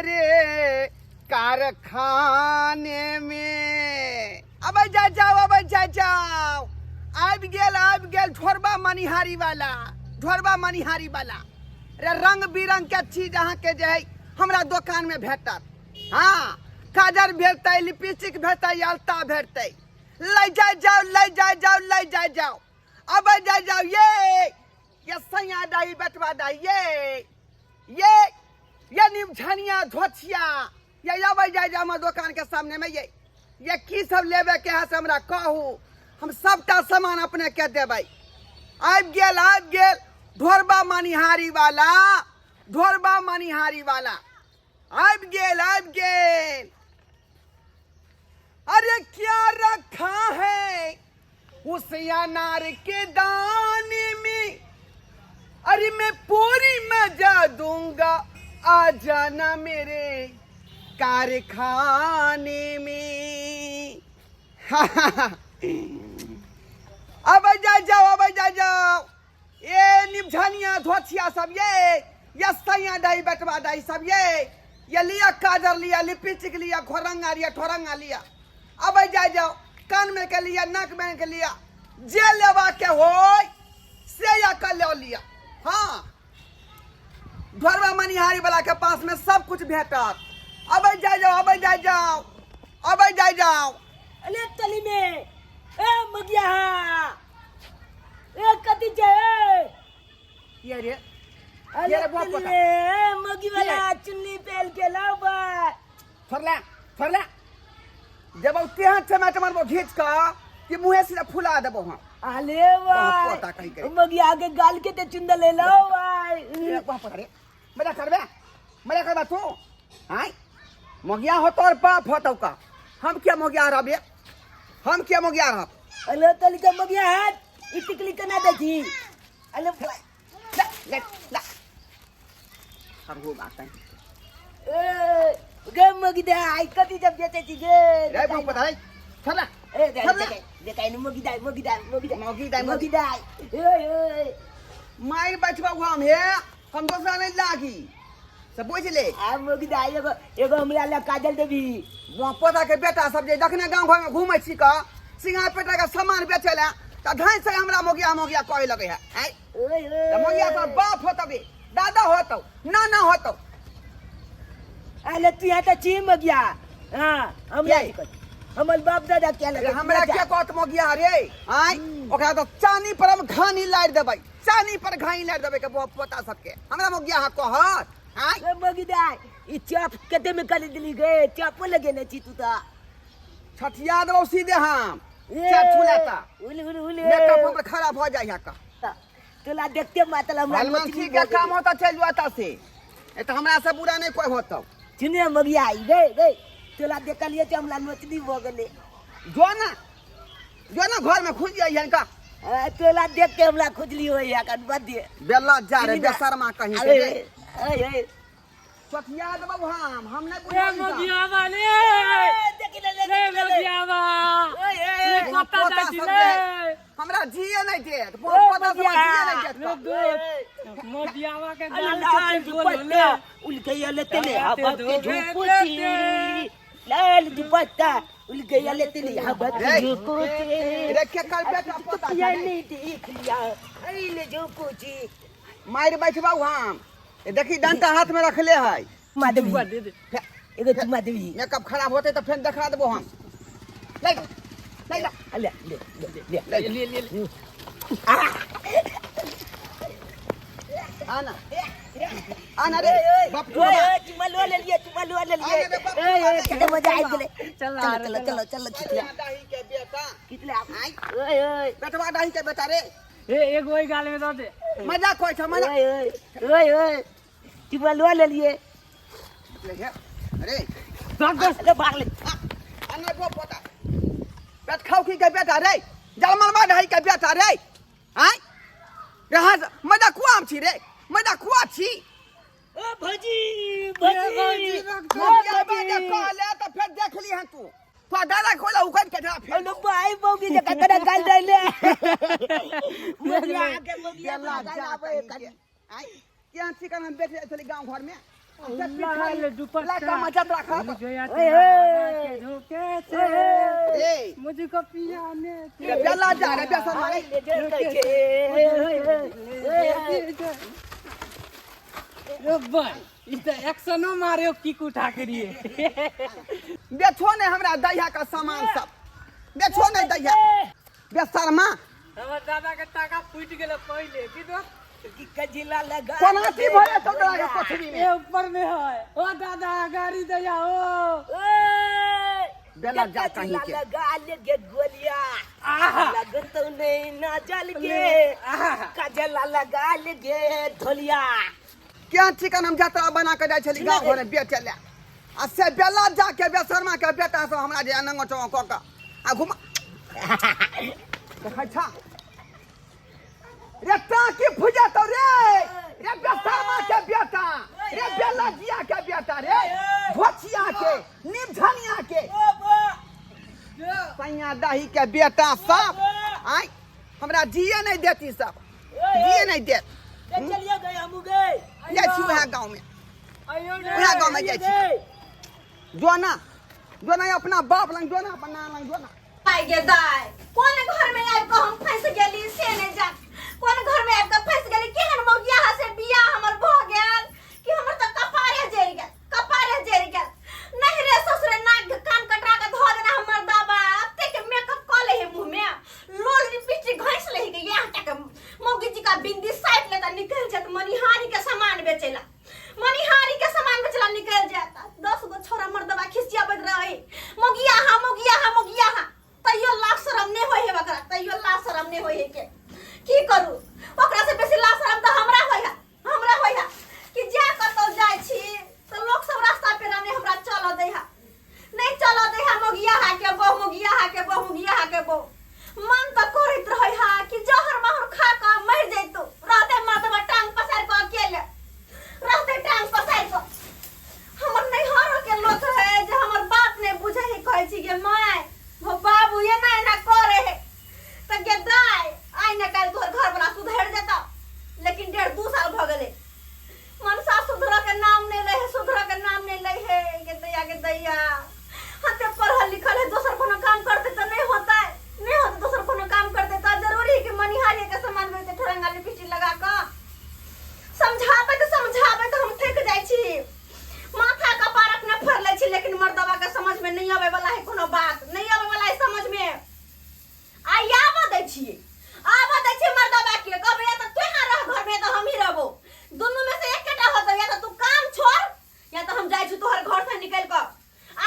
मेरे कारखाने में। अबै जा जाओ, अबै जा जाओ, आबि गेल, आबि गेल ढोरबा मनिहारी वाला, ढोरबा मनिहारी वाला रे। रंग बिरंग के चीज अहाँके जे है हमरा दोकान में भेटत। हाँ, काजर भेटतै, लिपस्टिक भेटतै, अलता भेटतै। लै जाय जाओ, लै जाय जाओ, लै जाय जाओ, अबै जाय जाओ। ये सैया दाई, बेटवा दाई, ये निमझनिया धोछिया, ये अबै जाय जाओ हमर दोकान के सामने में। ये की सब लेबे के है से हमरा कहू, हम सबटा सामान अपने के देबै। आबि गेल, आबि गेल ढोरबा मनिहारी वाला, ढोरबा मनिहारी वाला आबि गेल, आबि गेल। अरे क्या रखा है उस अनार के दाने में, अरे मैं पूरी मजा दूंगा, आ जाना मेरे कारखाने में। अब जा जाओ, अब जा जाओ। ए निमझनिया धोछिया सब, ये सैया दाई, बेटवा दाई सब, ये लिया काजर, लिया लिपस्टिक, लिया घोरंगा, लिया ठोरंगा, लिया। अब जा जाओ, कान में के लिया, नाक में के लिया, जे लेवा के होय से या कर ले लिया। हाँ, ढोरबा मनिहारी वाला के पास में सब कुछ भेटत। अब जा जाओ, अब जा जाओ, अब जा जाओ। अरे तली में ए मगिया, ए कथी छै? ये रे। अरे ये रे बाप तली पोता। में ए मगी वाला चुन्नी पहन के लाओ बा। छोड़ला, छोड़ला, जब तेहन चमेट मारबो घीच कऽ कि मुँहे से फुला देबो हम। अरे बाप पोता कहीं भाई के। मगिया के गाल के ते चुंदा ले लाओ भाई। ए, बाप पोता रे, मजा करबे, मजा करबा तू? आय मोगिया हो तोर बाप होतौ का, हम क्या मोगिया रहबे, हम क्या मोगिया रहब? अरे तली के मगिया हाथ ई टिकली केना देखी? अरे ले ले ले हरहु बात है। ए गे मगी दे आई कथी जब बेचै छी गे? रे बाप पोता रे, छोड़। ए दे। छोड़। दे दे काइन मगी दाई, मगी दाई, मगी दाई। मौगी दाई। मगी दाई, ए ए। मारि बैठबौ हम, हे हम दोसरा नहीं लागी से बुझ ले। आ मगी दाई, एगो एगो हमरा ला काजल देबी। वहाँ पोता के बेटा सब जे जखने गाँव घर में घूमै छी का सिंगार पेटा के सामान बेचै ला तऽ ढाई से हमरा मोगिया मोगिया कहै लगै है। आँय ओए ओए। तऽ मोगिया तोर बाप होतौ बे, दादा होतौ, नाना होतौ। अरे तू यहाँ तऽ छी मगिया। हाँ, हमरा के? की कहत? हमर बाप दादा क्या लगे? हमरा के कहत मोगिया रे? आँय, ओकरा तऽ चानी पर हम घानी लारि देबै, चानी पर घानी लारि देबै के पोता सबके हमरा मोगिया हाँ कहत। आँय ए मगी दाई, ई चॉप कते में कर दिली गे? चॉपो लगेने छी तू तऽ। छठिया देबौ सीधे हम। ए, चप छुलाता। उल उल उल। मेकअप हमर खराब हो जाइ है का। तोला देखते मातल हमरा हनुमान मछली ठीक है, भऽ गेलै। काम होता चल जाता से ए तो हमरा से बुरा नहीं कोई होता। सुने मगिया आई गे गे, तोला देखलिए तऽ हमरा नोचनी भऽ गेलै। जो ना, जो ना, घर में खुल जाइए इनका। आ, तोला देख के हमरा खुजली होइया कन बदे। बेला जा रे। सुनी ना। बेशर्मा कहीं के अरे रे। अरे अरे। चटिया देबौ हम नहीं ए बुझबै। मगिया वाले। ए, देखी ले ले, ए देखी ले ले। मगिया वा। ओए, ओए, ए कत्ता पोता जाइ छी सब ले? जे हमरा जिए नहीं देत। ओ, पोता सब मगिया। जिए नहीं देत। रे दोस्त, मगियावा के अरे गाल लाल के गोल होले। दुपट्टा उल गया ले तेले हवा के झोंको से, लाल दुपट्टा उल गया ले तेले हवा के रे। झोंको से। रे के कर बेटा पोता कुतिया छै रे? ने देख लिया अरे झोंको जी। मारि बैठबौ हम। ए देखी, डंटा हाथ में रखले है। माधवी। चुम्मा दे दे। एगो चुम्मा देबी। मेकअप खराब होते तऽ फेर देखा देबो हम। ले जा, ले जा। ले ले ले ले। ले ले ले। आना, आना रे बाप। ओए ओए, चुम्मा लो ले लिए, चुम्मा लो ले लिए। आने दे बाप, ओए ओए, कितना मजा आबि गेलै। चल चलो चलो चलो चलो, खिचले। डाही के बेटा। खिचले ओए ओए। बेटवा डाही के बेटा रे। ए एगो ओहि गाल में दऽ दे। मजा कोइ छ मजा। ओए ओए ओए ओए, चुम्मा लो ले लिए। ले हे अरे। दऽ दे। अरे भाग ले। आना गो पोता, बेट खाऊ की के बेटा रे, जलमनवा ढाई के बेटा रे। आय रहा मजा कुआ हम छी रे, मजा कुआ छी। ओ भौजी, भौजी। मोगिया बाजे कहले तऽ फेर देख ली हन तू तो दादा खोला उकट के जा फेर। अरे भाई मौगी जे ककरा गाल दैले मौगी आके मौगी बेला गाल जा आबै कहीं के। आय केहन चिकन हम बेच जाइ छली गाँव घर में। लाल दुपट्टा लड़का मजा रखा गया ओए, ओए। के धोखे से ए मुझको पियाने रे बेला जा रे बेसन मारे ले के रे भाई ई त एक्शनो मारे किक उठा के लिए बेचो नहीं हमरा दहिया का सामान सब बेचो नहीं दहिया बेसरमा हमर दादा के टाका फूट गेल पहिले की तो की कजिला लगा कोना की भरे तो तोरा के कोठरी में ए ऊपर में है ओ दादा गाड़ी दया ओ ओए, बेला जा कहीं कजिला के। लगा ले गे गोलिया आहा लगत नहीं ना जल गे आहा कजला लगा ले गे धोलिया क्या चिकन हम जतरा बना के जाइ छली गाँव घरे बेचे ले आ से बेला जाके बेसरमा के बेटा सब हमरा जे अनंगो चौक कऽ के आ घुमा देखै छा रे टाकी फुजतो रे रे बेसरमा के बेटा रे बेला जिया के बेटा रे भोचिया के निमझनिया के सैया दही के बेटा सब आय हमरा जिए नहीं देती सब जिए नहीं देत चलिए गए हम गए जाइ छी उएह गाँव में अयो उएह गाँव में जाइ छी जो ना जो ना अपना बाप लंग जो ना अपना नाना लंग जो ना आइ गे दाइ कोन घर में आबि कऽ हम फँसि गेली से नहि जान कोन घर में आबि कऽ फँसि गेली केहन मौगिया से बियाह हमर भऽ गेल कि हमर तऽ कपारे जरि गेल कपारे जरि गेल नहीं रे ससुरे नाक कान कटरा के धऽ देना हमर दाबा एते के मेकअप कऽ ले है मुँह में लोल लिपस्टिक घसि ले है यहाँ तक मौगी जी का बिंदी साइड लेता निकल जात मनिहारी के सामान बेचेला मनिहारी के सामान बेचला निकल जाता 10 गो छोरा मर्दबा खिसियाबैत रहे मोगिया हा मोगिया हा मोगिया हा तैयो लाज शरम नहि होइ है ओकरा तैयो लाज शरम नहि होइ है के की करू ओकरा से बेसी लाज शरम तऽ हमरा होइ है हमरा होइ है कि जा कतौ जाइ छी तऽ लोक सब रास्ता पेरा नहि हमरा चलऽ दै है नहि चलऽ दै है मोगिया हा के बहु मोगिया हा के बहु मोगिया हा के बहु मन तऽ करैत रहै हा कि जहर माहुर खा कऽ मरि जैतौ रहते मर्दबा टांग पसारि कऽ अकेले रहते टांग पसारि कऽ हमर नैहरो के लोक है जे हमर बात नहि बुझै है कहै छी गे माय हो बाबू एना एना करे है तऽ गे दाय आइ ने काल्हि तोहर घर वाला सुधरि जेतौ लेकिन 1.5 2 साल भऽ गेलै मनसा सुधरऽ के नाम नहि लै है सुधरऽ के नाम नहि लै है गे दैया गे दैया हम तऽ पढ़ल लिखल है दोसर कोनो काम करते तऽ नहि होतै नहि होतै दोसर कोनो काम करते तऽ जरूरी है कि मनिहारी के सामान बेचते ठोरंगा लिपस्टिक लगा कऽ समझाबै तऽ समझाबै तऽ हम थकि जाइ छी माथा कपार अपने फोड़ लै छी लेकिन मर्दबा के समझ में नहीं आबै वाला है कोनो बात नहीं आबै वाला है समझ में आइ आबऽ दै छियै आबऽ दै छियै मर्दबा के कहबै या तऽ तू यहाँ रह घर में तऽ हम ही रहबो दुनू में से एकेटा होतौ या तऽ तू काम छोड़ या तऽ हम जाइ छी तोहर घर से निकलि कऽ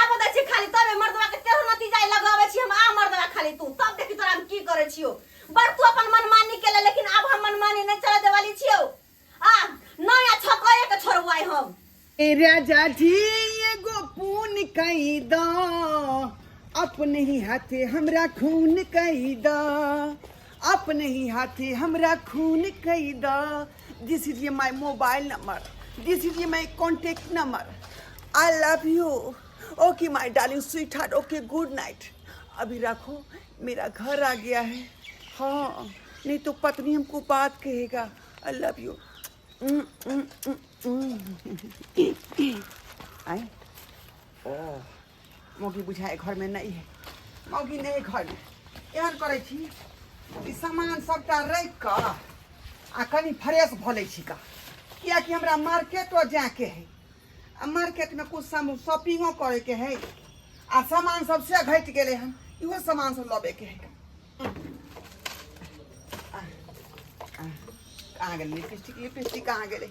आबऽ दै छियै खाली तबे मर्दबा के तेरह नतीजा लगाबै छी हम आ मर्दबा खाली तू तब देखी तोरा हम की करै छियौ बड़ तू अपन मनमानी केले लेकिन आब हम मनमानी नहि चले देवाली छियौ आ नया छकए के छोड़बै हम ए राजा जी एगो पून कई दा अपने ही हाथे हमरा खून कई दा अपने ही हाथे हमरा खून कई दा this is my mobile number this is my contact number I love you okay my darling sweetheart okay good night अभी रखो मेरा घर आ गया है हाँ नहीं तो पत्नी हमको बात कहेगा I love you आए ओ मौगी बुझाए घरमे नहि है मौगी नहि है घरमे एहन करै छी ई सामान सबटा राखि कऽ आ कनि फ्रेश भऽ लै छी का कियाकि हमरा मार्केटो जायके है आ मार्केटमे कुछ सामान शॉपिंगो करैके है आ सामान सब से घटि गेलै हन इहो सामान सब लबैके है कहाँ गेलै लिपस्टिक लिपस्टिक कहाँ गेलै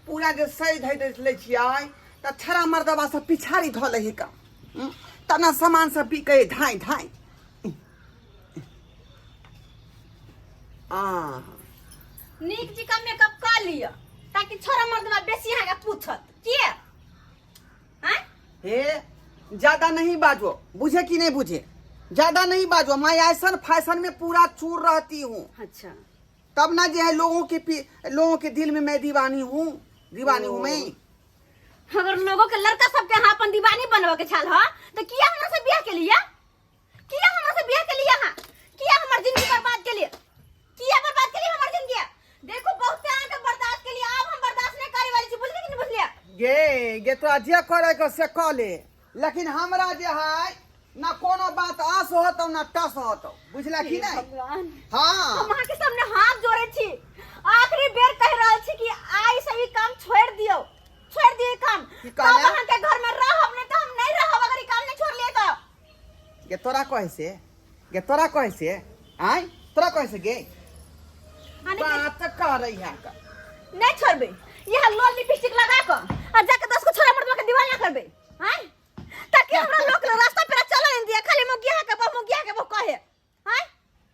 पूरा जे सही धरि लै छियै तऽ छड़ा मर्दबा सब पिछाड़ी धऽ लै है का तना सामान सब बिकै धाइ धाइ आ नीक जी का मेकअप कऽ लिअ ताकि छोरा मर्दबा बेसी अहाँके पूछत किए आँय हे ज्यादा नहीं बाजो बुझे कि नहीं बुझे ज्यादा नहीं बाजो मैं ऐसन फैशन में पूरा चूर रहती हूँ अच्छा तब ना जो है लोगों के लोगों के दिल में मैं दीवानी हूँ दीवानी हूँ मैं अगर लोगों के लड़का सबके अहाँ अपन दीवानी बनबऽ के छल ह तऽ किया हमरा से बियाह केलियै किया हमरा से बियाह केलियै अहाँ किया हमर जिंदगी बर्बाद केलियै किया बर्बाद केलियै हमर जिंदगी देखो बहुत अहाँ के बर्दाश्त के लिए आब हम बर्दाश्त नहीं करे वाली छी बुझलिए कि नहीं बुझलिए गे गे तोरा जे करे के से कऽ ले लेकिन हमरा जे है ना कोनो बात आस होतौ ना टस होतौ बुझला कि नहीं भगवान हाँ हम अहाँ के सामने हाथ जोड़े छी आखिरी बेर कह रहल छी कि आइ से ई काम छोड़ दियो छोड़ दियो ई काम की तब कहले? अहाँ के घर में रहब नहीं तो हम नहीं रहब अगर ई काम नहीं छोड़ लिए तो गे तोरा कहे से गे तोरा कहे से आय तोरा कहे से गे यानी कि बात कर रही है का नहीं छोड़बे यह लोल लिपस्टिक लगा के आ जाके 10 को छोरा मर्दवा के दीवाना करबे हैं ताकि हमरा लोग रास्ता पे चल नहीं दिया खाली मुगिया के बहु मुगिया के बहु कहे हैं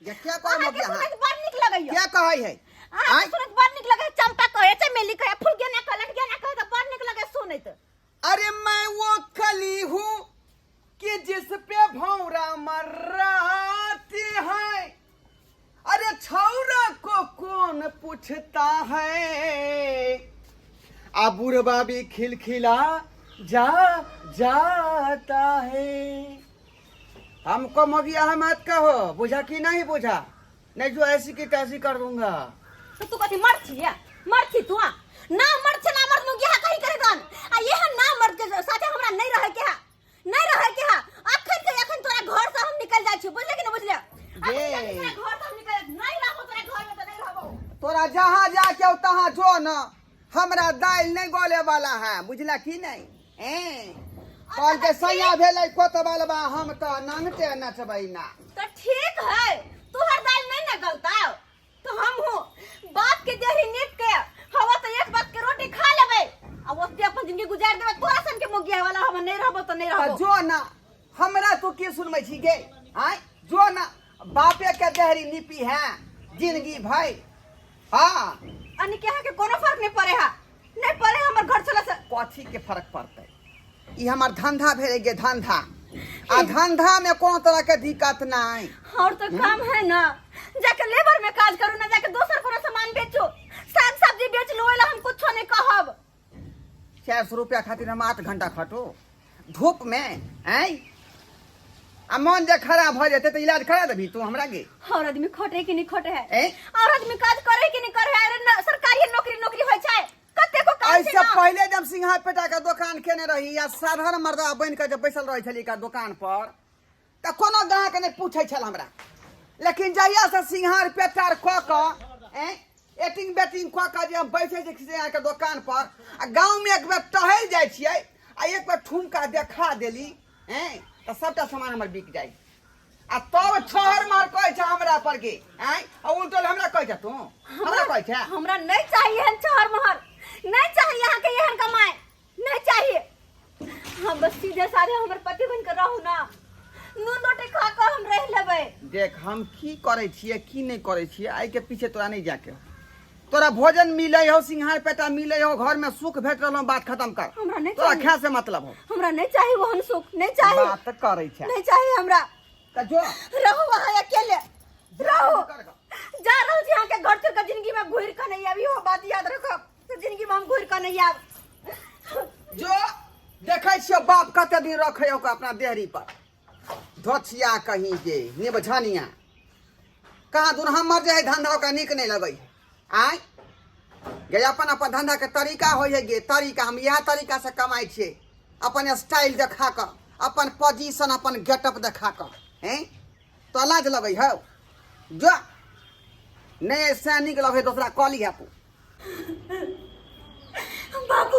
गे क्या कहे अहाँ के मुगिया सुनैत बड़ नीक लगैया क्या कहे है अहाँ आय के सुनैत बड़ नीक लगैया चंपा कहे चमेली कहे फुलगेना कहे लटगेना कहे तऽ बड़ नीक लगैया सुनैत अरे मैं वो कली हूँ कि जिस पे भौरा मर्राती है अरे छौरा को कौन पूछता है आ बुढ़वा भी खिलखिला जा जाता है हमको मगिया मत कहो बुझा कि नहीं बुझा नहीं जो ऐसी की तैसी कर दूंगा तो तू कथी मर छी मर छी तू ना मर छे ना मर मुगिया कहीं करे गन आ ये ना मर्द के साथे हमरा नहीं रहे के हा नहीं रहे के हा अखन के अखन तोरा घर से हम निकल जाय छी बुझले कि न बुझले अखन के अखन तोरा घर से हम निकल नहीं रहबो तोरा घर में तो नहीं रहबो तोरा जहाँ जाके तहाँ जो न हमरा दालि नहीं गले वाला है बुझला कि नहीं ए कहल के सैया भेलै कोतबलबा हम तऽ नंगटे नचबै ना तो ठीक है तोहर दाल नहीं ना गलता तो हम हूँ बाप के देही नीप के हवा तो एक बात के रोटी खा लेबै आ ओते अपन जिंदगी गुजार देबै तोरा सन के मोगिया वाला हम नहीं रहबो तो नहीं तऽ रहबो जो ना हमरा तू की सुनबै छी गे आँय जो ना बापे के देहरी नीपी है जिंदगी भाई हाँ अनी के अहाँ के कोनो फर्क नहीं पड़े है नहीं पड़े हमर घर चला से कथी के फर्क पड़तै ई हमर धंधा भेलै गे धंधा आ धंधा में कोनो तरह के दिक्कत नहीं और तो काम है ना जाके लेबर में काज करू ना जाके दोसर कोनो सामान बेचो साग सब्जी बेच लो ओला हम कुछो नहीं कहब 400 रुपया खातिर हम 8 घंटा खटो धूप में आँय आ मन जे खराब भऽ जेतै तऽ इलाज करा देबही तू हमरा गे और आदमी खटे कि नहीं खटे है ए? और आदमी काज करे कि नहीं करे है अरे न, सरकारी नौकरी नौकरी होय छै कते को काम छै एहिसँ ना पहिले जब सिंघा पेटा के दोकान केने रही या साधारण मर्दा बनि कऽ जब बैसल रहै छली का दोकान पर तऽ कोनो गाहक नहि पूछै छल हमरा लेकिन जहियासँ सिंघार पेटार कऽ कऽ एटिंग बेटिंग कऽ कऽ जे हम बैसै छी सिंघारके दोकान पर आ गाँवमे एक बेर टहलि जाइ छियै आ एक बेर ठुमका देखा देली तऽ सभटा सामान हमर बिक जाइ आ तब छहर मार कहै छै हमरा पर के आँय आ उल्टल हमरा कहै छै तू हमरा कहै छै हमरा नहीं चाहिए एहन छहर महर नहीं चाहिए यहाँ के एहन कमाए नहीं चाहिए हम बस सीधे साधे हमर पति बन कर रहू ना नून रोटी खा कर हम रह लेबै देख हम की करै छियै की नहि करै छियै आइ के पीछे तोरा नहि जाके हो तोरा भोजन मिलै हो सिंघार पेटा मिलै हो घर में सुख भेट रहल हो, बात खत्म कर हमरा नहीं तोरा चाहिए खाए से मतलब हो हमरा नहीं चाहिए वहन सुख नहीं चाहिए बात करै छै नहीं चाहिए हमरा तऽ जो रहो वहाँ अकेले रहो कर ग। जा रहल छी अहाँके घर छोड़ के जिंदगी में घुरि कऽ नहीं आबी हो बात याद रखब तऽ जिंदगी में हम घुरि कऽ नहीं आब जो देखै छियो बाप कते दिन रखै ओकरा अपना देहरी पर धोछिया कहीं के निबझनिया कहाँ दूर हमर जे है धंधा ओकरा नीक नहि लगै है आँय गे अपन अपन धंधाके तरीका होइ है गे तरीका हम इएह तरीकासँ कमाइ छियै अपन स्टाइल देखा कऽ अपन पोजीशन अपन गेटअप देखा कऽ हैं तो लाज लगै हौ जो नहि से नीक लगै दोसरा कऽ लिहे तू बाबू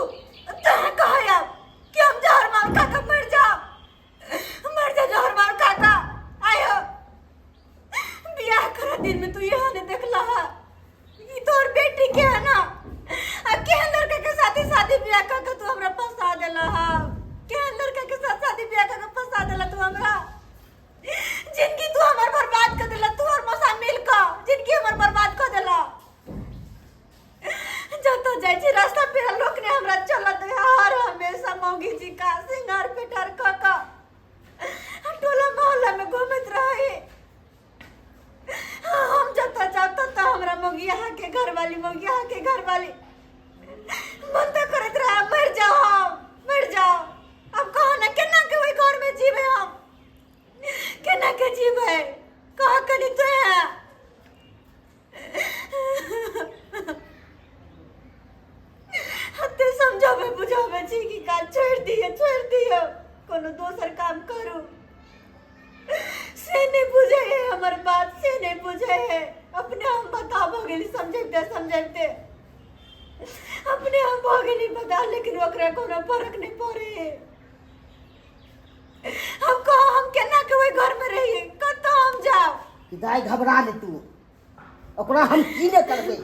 तोरा कहै आब कि हम जहर मार खा कऽ मरि जाब मर जा जहर मार खा कऽ आयो बियाह कर दिन में तू यहाँ ने देखला हा ई तोर बेटी के है ना आ केहन लड़का के साथे शादी बियाह कर के तू हमरा फंसा देला हा केहन लड़का के साथ शादी बियाह कर के फंसा देला तू हमरा जिंदगी तू हमर बर्बाद कर देला तू और मौसा मिल के जिंदगी हमर बर्बाद कर देला जतऽ समझाबै बुझाबै छी कि काज छोड़ि दिअ, छोड़ि दिअ, कोनो दोसर काम करू, से नहि बुझै है हमर बात, से नहि बुझै है। अपने हम बता भऽ गेली समझैते समझैते, अपने हम भऽ गेली बता, लेकिन ओकरा कोनो फर्क नहि पड़ै है। हम कह हम केना के ओहि घर में रहिए, कतऽ हम जाउ? दाइ घबरा नहि तू, ओकरा हम की नहि करबै,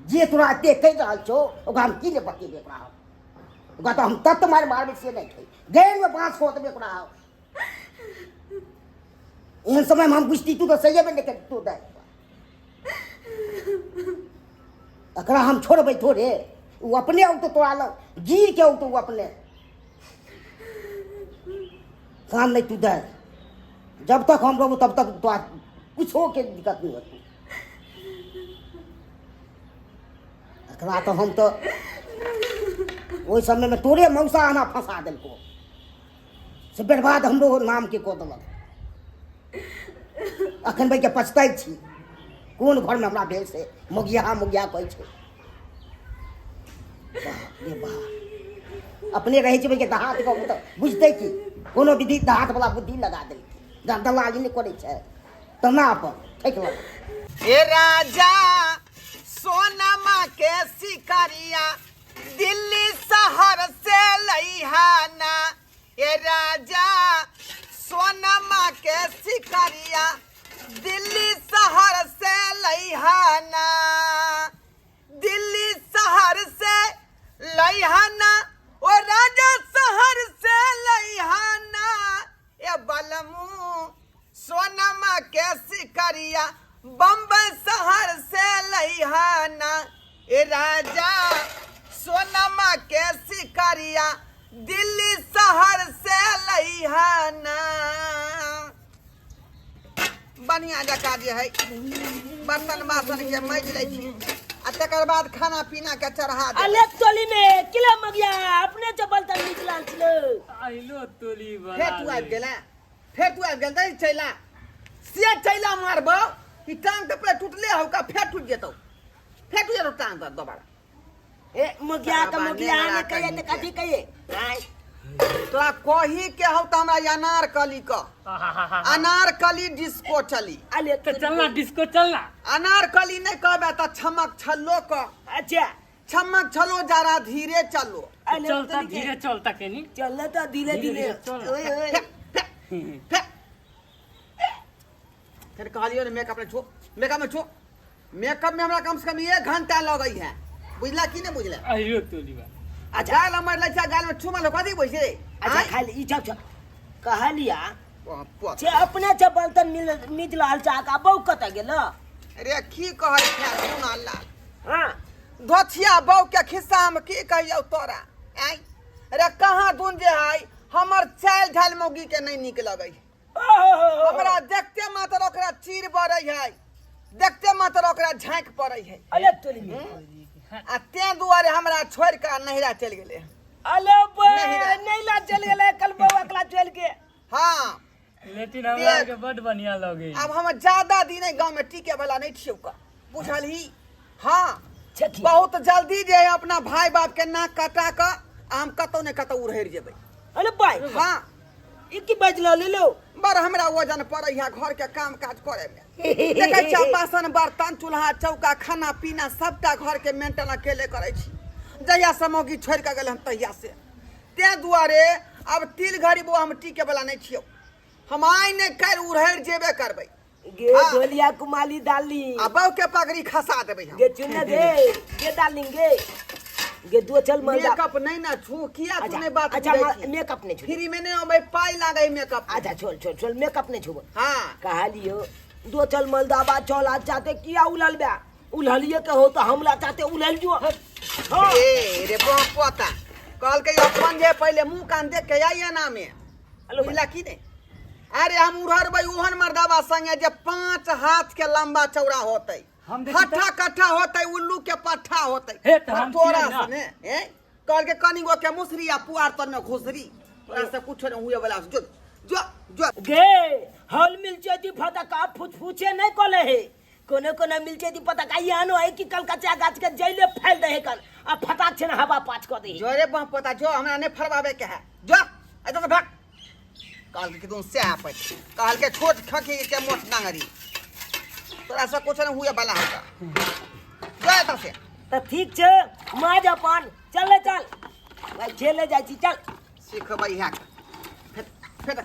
जे तोरा एते कहि रहल छौ ओकरा हम की नहि बतेबै। ओकरा हम ओकरा तऽ हम तत मारि मारबै से नहि छै, गैरमे बाँस कऽ देबै ओकरा हम। एहन समयमे हम बुझती तू तऽ सहिए नहि करितो दाइ। एकरा हम छोड़बै थोड़े, ओ अपने औतो तोरा लग, गिर के औतो ओ अपने। कान नहि तू दे, जब तक हम रहबो तब तक तोरा कुछो के दिक्कत नहीं होतो। एकरा तऽ हम तऽ ओहि समयमे तोरे मौसा हमरा फंसा देलको, से बर्बाद हमरो नामके कऽ देलक। अखन भाई के पछताइ छी, कोन घरमे हमरा भेल से मोगिया मोगिया कहै छै। बाप रे बाप, अपने रहै छै भाई के दहात के तऽ बुझतै की, कोनो विधि दहात वाला बुद्धि लगा देलकै, दलाली नहि करै छै तना अपन ठकि लगा। ए राजा सोनमा के शिकारिया दिल्ली शहर से लइहाना, ए राजा सोनमा के शिकारिया दिल्ली शहर से लइहाना, दिल्ली शहर से लइहाना, ओ राजा शहर से लइहाना, ए बलमू सोनमा के शिकारिया बम्बई शहर से लइहाना, ए राजा सोनमा के शिकारिया दिल्ली शहर से लइहाना। बढ़िया जकाँ जे है बर्तन बासन के माजि लै छी आ तकर बाद खाना पीना के चढ़ा देबै। अले टोली में किला मगिया अपने चपल तक निकलाल छलो। आइलो टोली वाला। फेर तू आबि गेला, फेर तू आबि गेल दही चैला से चैला मारबौ ई टांग तऽ पूरा टूटले हौ का, फेर टूटि जेतौ, फेर टूटि जेतौ टांग तऽ दोबारा। ए मगिया के साला मगिया नेंगरा ने कहिए त कहीं के। कथी कहिए? आय तोरा कही के हौ तऽ हमरा अनारकली कह, अनारकली डिस्को चली। अले तो चलना डिस्को चलना। अनारकली नहीं कहबे तऽ छमक छल्लो कह। अच्छा छमक छलो जरा धीरे चलो। अले चलता तोरी के- धीरे चलता केनी। चलता तो धीरे धीरे धीरे। धीरे चल। ओए ओए। फेर फेर कहलियो ने मेकअप में छो, मेकअप में छो, मेकअप में हमरा कम से कम 1 घंटा लगै है, बुझला की नहीं बुझला? अहियो तोली बा। अच्छा गाल हमर लै छै, गाल में छुमल हो कथी बैसे? अच्छा खाली ई छौ छौ कहलिया छे छे अपने चपल त मिल मिजलाल चा का बौ कत गेल? रे की कहै छै सुन अल्लाह। हां धोथिया बौ के खिस्सा हम की कहियौ तोरा? आय रे कहाँ दुन जे है हमर चाल ढाल मौगी के नहीं नीक लगै। हमरा देखते मात्र ओकरा चीर पड़ै है, देखते मात्र ओकरा झाँकि पड़ै है। अले तोरी में। आ तें दुआरे हमरा छोड़ि कऽ नहिरा चलि गेलै। अले बे नहिरा। नहिरा चलि गेलै कल बौआ अकला चलि के। हाँ लेकिन हमरा के बड बढ़िया लगे। अब हम ज्यादा दिन एहि गाँव में टिके वाला नहीं छियौ का, बुझलही? हाँ छथि। बहुत जल्दी जे है अपना भाई बाप के नाक कटा कऽ आ हम कतौ ने कतौ उड़हरि जेबै। अरे भाई। हाँ ई की बाजि रहल लो? बड़ हमरा वजन पड़ै है घर के काम काज करे में। देखै छियै बासन बर्तन चूल्हा चौका खाना पीना सबटा घर के मेंटेन अकेले करै छी। जहिया से मौगी छोड़ि कऽ गेल हन तहिया से। तें दुआरे अब तिल घड़ी बौआ हम टिके वाला नहीं छियौ, हम आइ ने काल्हि उड़हरि जेबे करबै। गे हाँ। ढोलिया कुमाली डाली आ बहू के पगड़ी खसा देबै हम। गे चुन गे गे डाली गे गे दो चल मजा। मेकअप नहीं ना छू किया तू अच्छा, नहीं बात अच्छा, बुझै छी? मेकअप नहीं छू। फ्री में नहीं अबै पाई लागै मेकअप। अच्छा छोड़ छोड़ छोड़ मेकअप नहीं छूबो। हाँ। कहलियो दो चल मलदाबा चल आज चाहते किया उलल बे? उलहलिए के हो तो हमला चाहते उलहल जो। हाँ। ए रे पोता कहलकै अपन जे पहिले मुंह कान देख के आइए ना में। हेलो। बुझला की नहीं? अरे हम उड़हरबै ओहन मर्दाबा संगे जे 5 हाथ के लंबा चौड़ा होतै, हम देखी त- खट्ठा कट्ठा होतै, उल्लू के पट्ठा होतै। हे त हम तोरा छियै ना। सने, ए? कहलकै कनी गो के मुसरी आ पुआर तर में घुसरी, तोरा से कुछो नहीं हुए वाला। जो जो जो गे हल मिल चेती फटा का फुचफुचे नहीं कोले हे। कोनो कोनो मिल छै पता का एहन है कि कलकतिया गाछ के जैले फैल दे कन आ फटाक छै ने हवा पाछ कऽ दे। जोरे बाप पोता जो, हमरा नहीं फरवावे के है, जो एतऽ से भाग। कहल के तुम से आपत कहल के छोट खखी के मोट नांगरी, तोरा से कुछ नहीं हुए वाला होता, जो एतऽ से। तऽ ठीक छै माज अपन, चल ले चल भाई, झेले जाइ छी चल। सिखबै है फेर फेर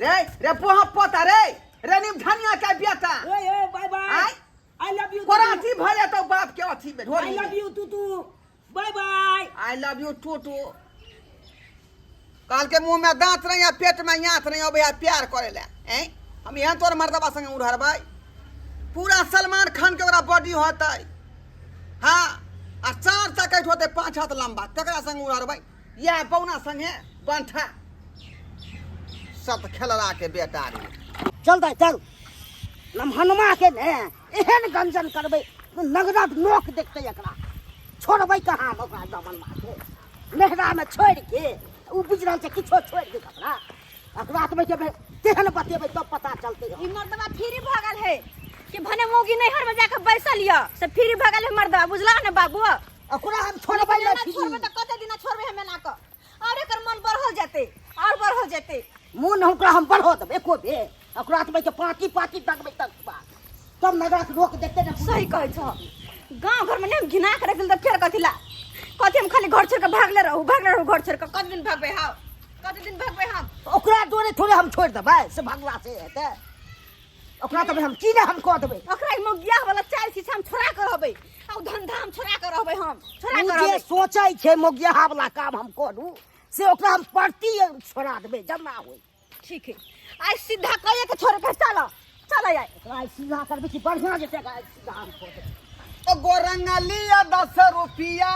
रे रे पोहा पोता रे रे निम धनिया के बेटा। ओए ओए बाय बाय। आय? I love you. Karachi भऽ जेतौ बाप के अथी में I love you तू तू bye bye. I love you too too. कहल के मुंह में दांत नहीं आ पेट में यात नहीं अबै है प्यार करे ले। हैं हम यहाँ तोर मर्दबा संगे उड़हरबै, पूरा सलमान खान के ओकरा बॉडी होतै। हाँ आ चार तकैत होतै 5 हाथ लंबा, तकरा संगे उड़हरबै इएह बौना संगे बंठा सत खेलला के बेटा रे। चल दाइ चल, नमहनमा के ने एहन गंजन करबै नगरक नोक देखतै, एकरा छोड़बै कहाँ हम ओकरा दमनमा के नेहरा में छोड़ि के ओ बुझि रहल छै किछो छोड़ि दे कपड़ा एकरा आत्मे के तेहन बतेबै तब पता चलतै। ई मर्दबा फ्री भऽ गेल है कि भने मौगी नैहर में जाके बैसल यऽ से फ्री भऽ गेल है मर्दबा, बुझला ने बाबू? ओकरा हम छोड़बै एना नहि छोड़बै फ्री। तऽ कते दिना छोड़बै हम एना कऽ, और एकर मन बढ़ल जेतै और बढ़ल जेतै। मोन ओकरा हम बढ़ो देबै एको बेर, ओकरा आत्मे के पाँती पाँती दगबै तक बात तब नगरक रोक देखते ने। सही कहै छह, गाँव घर में नहि हम घिना के रख देल तऽ फेर कथी ला कथी हम खाली घर छोड़ के भागले रहू भागले रहू घर छोड़ के, कते दिन भागबै हाउ, कते दिन भागबै हम? ओकरा डोरे थोड़े हम छोड़ि देबै से भगला से हेतै, ओकरा तऽ हम की ने हम कऽ देबै। ओकरा ई मौगिया वाला चाल छी से हम छोड़ा के रहबै, आ उ धंधा हम छोड़ा के रहबै, हम छोड़ा ओ के जे रहबै। सोचै छै मौगियाहा वाला काम हम करू से ओकरा हम परती छोड़ा देबै जमा होय। ठीक है आइ सीधा कहिए के छोड़ के चलो चलो आइ। ओकरा आइ सीधा करबै कि बढ़िआँ जेतै, एकरा आइ सीधा हम कऽ देबै। ओ गोरंगा लिया 10 रुपया,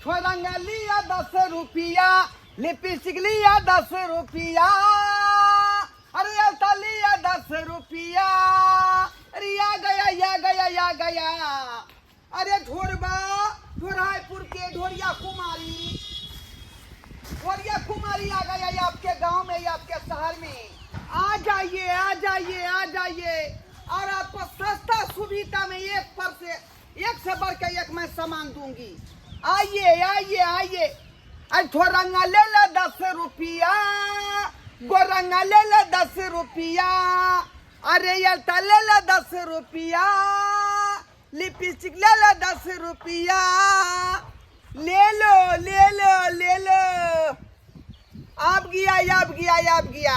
छोरंगा लिया 10 रुपया, लिपस्टिक लिया 10 रुपया, अरे अलता लिया 10 रुपया, अरे आ गया या गया या गया, अरे ढोरबा ढोरायपुर के ढोरिया कुमारी, ढोरिया कुमारी आ गया ये आपके गांव में, ये आपके शहर में, आ जाइए आ जाइए आ जाइए, और आपको सस्ता सुविधा में एक पर से एक से बढ़ के एक मैं सामान दूंगी, आइए आइए आइए। अरे थोरंगा ले ले 10 रुपया, गोरंगा ले ले 10 रुपया, अरे ये ले ले 10 रुपया, लिपस्टिक ले लो 10 रुपया, ले लो ले लो ले लो, आप गया आप गया आप गया,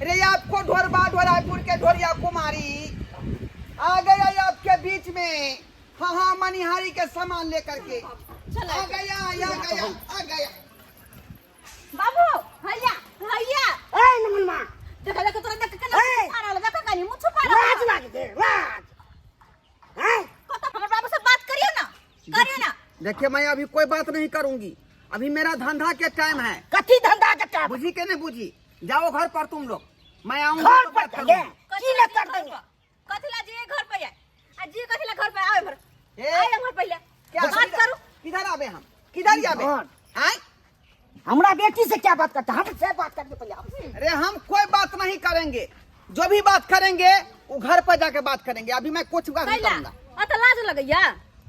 अरे आपको ढोरबा ढोरापुर के ढोरिया कुमारी आ गया आपके बीच में, हाँ हाँ मनिहारी के सामान लेकर के आ गया आ गया आ गया। बाबू हैया हैया ए नमनमा देखा देखा तोरा देख केना ए! छुपा रहल, देखा कनी मुँह छुपा रहल। लाज लाग दे लाज। हैं? कत हमर बाबू से बात करियो ना, करियो ना। देखिए मैं अभी कोई बात नहीं करूंगी, अभी मेरा धंधा के टाइम है। कथी धंधा के टाइम? बुझी के नहीं बुझी, जाओ घर पर तुम लोग, मैं आऊंगी घर तो पर बात करूंगी। जाएंगे? की ले कर देंगे? कथी ला जी घर पर आए? आ जी कथी ला घर पर आए हमर? ए? आए हमर पहले। क्या बात किधर- करू? किधर आवे हम, किधर ही आवे? घर। आए? हमरा बेटी से क्या बात करता, हमसे बात करने पहले हमसे। अरे हम कोई बात नहीं करेंगे, जो भी बात करेंगे वो घर पर जाके बात करेंगे, अभी मैं कुछ बात नहीं कैला? करूंगा। अ त लाज लगैया,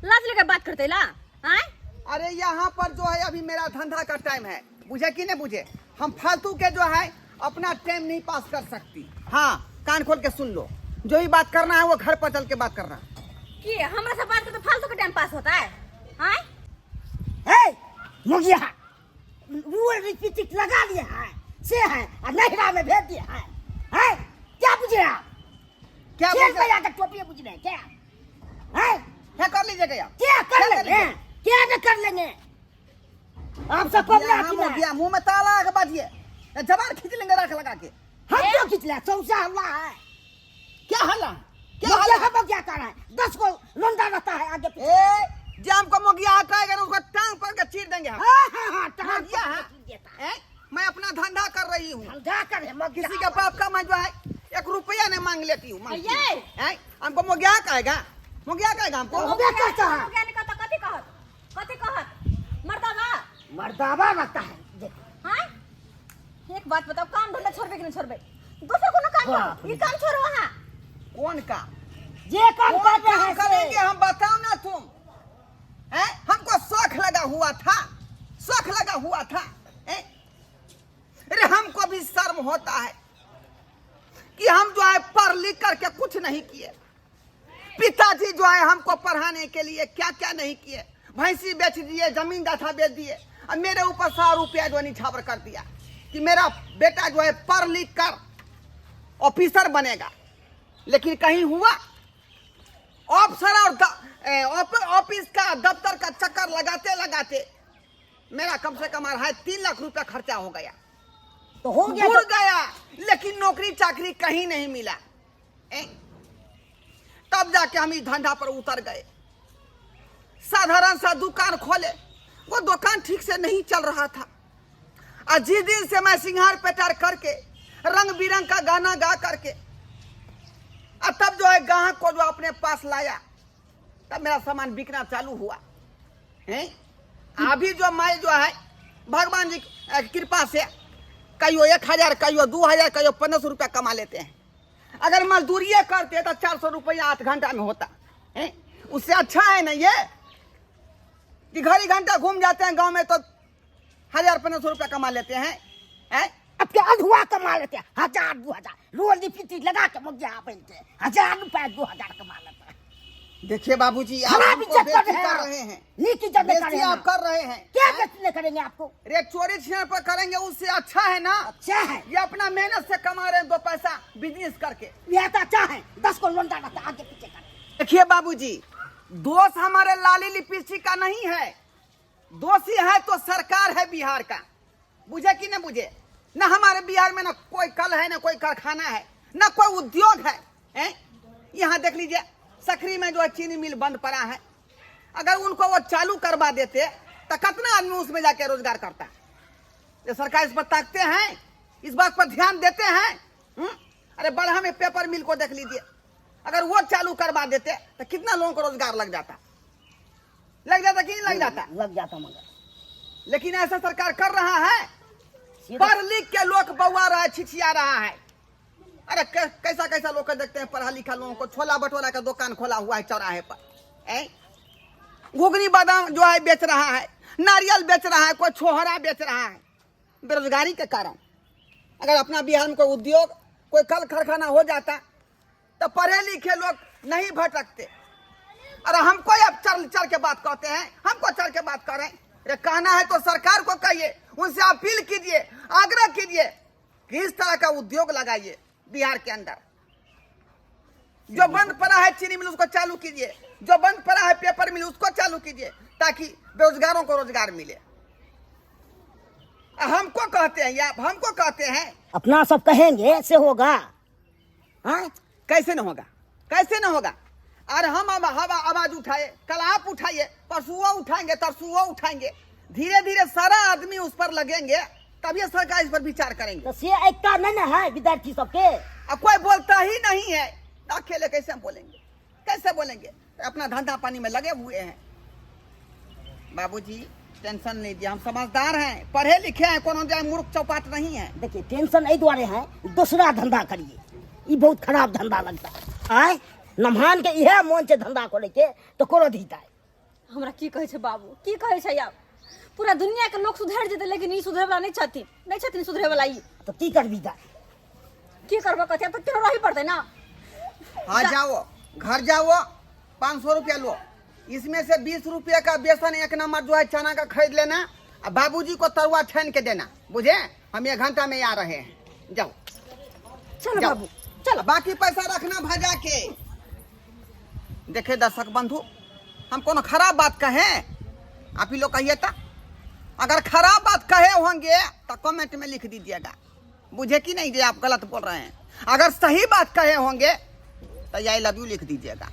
लाज लगे बात करते ला? आए? अरे यहाँ पर जो है अभी मेरा धंधा का टाइम है, बुझे कि नहीं बुझे? हम फालतू के जो है अपना टाइम नहीं पास कर सकती। हाँ कान खोल के सुन लो, जो भी बात करना है वो घर पर चल के बात करना। की हमरा से बात करते फालतू के टाइम पास होता है? आए? हे मुखिया, वो लिपस्टिक लगा लिया है से है और नहरा में भेज दिया है, हैं? क्या बुझे आप? क्या खेल बुझे? में आकर टोपी बुझ रहे हैं क्या? हैं? क्या कर लीजिएगा आप? क्या कर क्या कर लेंगे? लीजिएगा? क्या न कर लेंगे? आप सबको यहाँ ना मुखिया, मुंह में ताला लगा के बाजिए, जबान खींच लेंगे राख लगा के। हम क्यों खींच लिया? चौसा हल्ला है। क्या हल्ला? क्या मुखिया हल्ला? हम क्या कर रहा है? 10 को लौंडा रहता है आगे पीछे। ए, जे हमको मुखिया कहेगा ना, उसको टांग पर के चीर देंगे हम। हाँ, हाँ, हाँ, टांग मुखिया पकड़ के है। चीर देता है। ए, मैं अपना धंधा कर रही हूँ। धंधा कर रहे, मुखिया किसी के बाप का मैं जो है 1 रुपया नहीं मांग लेती हूँ, मांगती हूँ। अये! ए, हमको मुखिया कहेगा, मुखिया कहेगा हमको। मुखिया कहता है। मुखिया ने कहता, कथी कहत? कथी कहत? मर्दावा? मर्दावा लगता है, देखो। हाँ? एक बात बताओ, काम धंधा छोड़बे कि नहीं छोड़बे? दोसर कोनो काम बाप करू, ई काम छोड़ो अहाँ। कौन काम? जे काम कौन कर रहे काम हैं से। करेंगे हम, बताओ ना तुम। हैं? हमको शौक लगा हुआ था, शौक लगा हुआ था। हैं? अरे हमको भी शर्म होता है कि हम जो है पढ़ लिख करके कुछ नहीं किए। पिताजी जो है हमको पढ़ाने के लिए क्या क्या नहीं किए, भैंसी बेच दिए, जमीन दाथा बेच दिए, और मेरे ऊपर 100 रुपया जो निछावर कर दिया कि मेरा बेटा जो है पढ़ लिख कर ऑफिसर बनेगा। लेकिन कहीं हुआ? अफसर और ऑफिस का दफ्तर का चक्कर लगाते लगाते मेरा कम से कम 2.5-3 लाख रुपया खर्चा हो गया। तो हो गया बुड़ तो, गया, लेकिन नौकरी चाकरी कहीं नहीं मिला। तब जाके हम इस धंधा पर उतर गए। साधारण सा दुकान खोले, वो दुकान ठीक से नहीं चल रहा था। और जिस दिन से मैं सिंगार पेटार करके रंग बिरंग का गाना गा करके और तब जो है ग्राहक को जो अपने पास लाया, तब मेरा सामान बिकना चालू हुआ। हैं? अभी जो मैं जो है भगवान जी की कृपा से कहियो 1000, कहियो 2000, कहियो 1500 रुपया कमा लेते हैं। अगर मजदूरी करते तो 400 रुपया 8 घंटा में होता। हैं? उससे अच्छा है ना ये कि घड़ी घंटा घूम जाते हैं गांव में तो 1000-1500 रुपया कमा लेते हैं। हैं? अब के अधुआ कमा लेते हैं, 1000 2000 रोज लिपस्टिक लगा के मुझे आप 1000 रुपया 2000 कमा लेते हैं। देखिए बाबूजी, आप खराब हमको इज्जत कर बेइज्जती रहे कर हैं, रहे हैं, नीच इज्जत नहीं कर बेइज्जती रहे हैं आप कर रहे हैं। क्या बेइज्जती नहीं करेंगे आपको? अरे चोरी छिनार पर करेंगे उससे अच्छा है ना, अच्छा है ये अपना मेहनत से कमा रहे हैं 2 पैसा बिजनेस करके। यह तो अच्छा है, 10 को लोंडा रहता आगे पीछे कर। देखिए बाबूजी, दोष हमारे लाली लिपस्टिक का नहीं है, दोषी है तो सरकार है बिहार का। बुझे कि न बुझे? न हमारे बिहार में न कोई कल है, न कोई कारखाना है, न कोई उद्योग है। हैं? यहाँ देख लीजिए सकरी में जो है चीनी मिल बंद पड़ा है। अगर उनको वो चालू करवा देते तो कितना आदमी उसमें जाके रोजगार करता। ये सरकार इस पर ताकते हैं, इस बात पर ध्यान देते हैं। अरे बड़हा में पेपर मिल को देख लीजिए, अगर वो चालू करवा देते तो कितना लोगों को रोजगार लग जाता। लग जाता कि नहीं लग जाता? लग जाता मगर। लेकिन ऐसा सरकार कर रहा है, पढ़ लिख के लोग बउआ रहा है, छिछिया रहा है। अरे कैसा कैसा लोग देखते हैं, पढ़ा लिखा लोगों को छोला भटूरा का दुकान खोला हुआ है चौराहे पर, घुगनी बादाम जो है बेच रहा है, नारियल बेच रहा है, कोई छोहरा बेच रहा है। बेरोजगारी के कारण अगर अपना बिहार में कोई उद्योग, कोई कल कारखाना हो जाता तो पढ़े लिखे लोग नहीं भटकते। अरे हमको अब चल चल के बात कहते हैं, हमको चल के बात करें। अरे कहना है तो सरकार को कहिए, उनसे अपील कीजिए, आग्रह कीजिए कि इस तरह का उद्योग लगाइए बिहार के अंदर। जो बंद पड़ा है चीनी मिल उसको चालू कीजिए, जो बंद पड़ा है पेपर मिल उसको चालू कीजिए, ताकि बेरोजगारों को रोजगार मिले। हमको कहते हैं या हमको कहते हैं, अपना सब कहेंगे से होगा। हाँ? कैसे न होगा, कैसे न होगा। और हम अब हवा आवाज उठाए, कल आप उठाइए, परसों वो उठाएंगे, तरसों वो उठाएंगे, धीरे धीरे सारा आदमी उस पर लगेंगे, तभी सरकार इस पर विचार करेंगे। तो से एकता नहीं ना है विद्यार्थी सबके। अब कोई बोलता ही नहीं है, अकेले कैसे हम बोलेंगे, कैसे बोलेंगे? अपना धंधा पानी में लगे हुए हैं। बाबूजी टेंशन नहीं दिया, हम समझदार हैं, पढ़े लिखे हैं, कोनो जाए मूर्ख चौपाट नहीं है। देखिए टेंशन एहि दुआरे है, दूसरा धंधा करिए, ई बहुत खराब धंधा लगता है। आय नमहान के इहे मन छै धंधा करे के, तो करो दीता। हमरा की कहै छै बाबू, की कहै छै आब? पूरा दुनिया के लोग सुधरि जेतै, लेकिन ई सुधरे वाला नहीं छथिन, नहीं छथिन सुधरे वाला ई। तो की करबी दा? की करबो कथी, आब तऽ केनो रही पड़तै ना। हाँ जाओ घर जाओ, 500 रुपया लो, इसमें से 20 रुपये का बेसन 1 नंबर जो है चना का खरीद लेना और बाबूजी को तरुआ छान के देना, बुझे? हम 1 घंटा में आ रहे हैं, जाओ। चलो जाओ। बाबू चलो, बाकी पैसा रखना भजा के। देखे दर्शक बंधु, हम कोनो खराब बात कहें आप ही लोग कहिए ता, अगर खराब बात कहे होंगे तो कमेंट में लिख दीजिएगा, बुझे कि नहीं जे आप गलत बोल रहे हैं। अगर सही बात कहे होंगे तो I love you लिख दीजिएगा।